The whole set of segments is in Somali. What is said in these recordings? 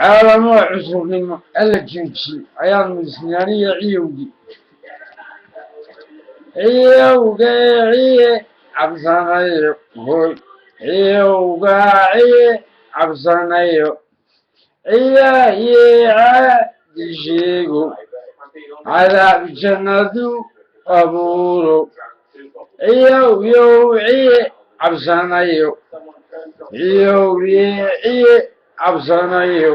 Caalamada cusurnimo alla joojiye ayaanu isnaaniya ciyowgii ciyowga ciye cabsanayo hoy, ciyowga ciye cabsanayo ciyayeeca disheego cadaab jannadu abuuro, ciyow yow ciye cabsanayo, ciyowye ciye cabsanayo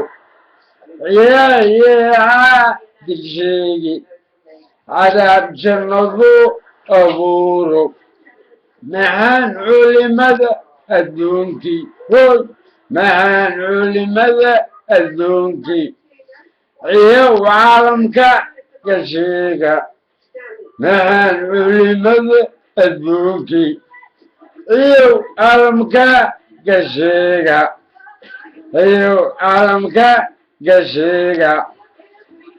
ciyayeeca dilsheegi cadaab jannadu abuuro. Maxaan culimada adduunkii hoy, maxaan culimada adduunkii ciyow caalamka gasheega, maxaan culimada adduunkii ciyow caalamka gasheega, ciyow caalamka gasheega,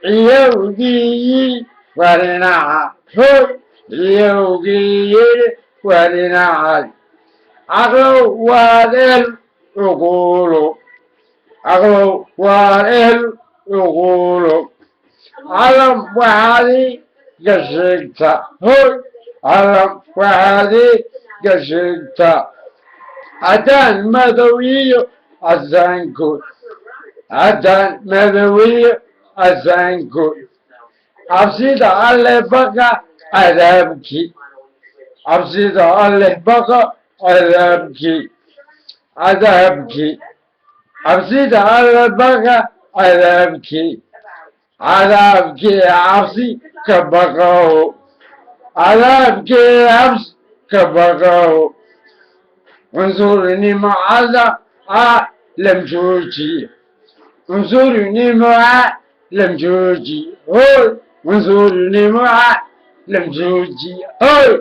ciyowgiyi warinaca hoy, ciyowgiyi warinacay caqlow waad el cuquulo, caqlow waad el cuquulo, calam waxaad gasheegta hoy, calam waxaad gasheegta haddaan madowiyo casaankood, haddaan madowiyo casaankood, cabsida alle baqa cadaabkii, cabsida alle baqa cadaabkii, cadaabkii, cabsida alle baqa cadaabkii, cadaabkii cabsi ka baqaho, cadaabkii cabsi ka baqaho, cunsurnimo cada caalam joojiye, cunsurnimo caalam joojiye hoy, cunsurnimo caalam joojiye hoy.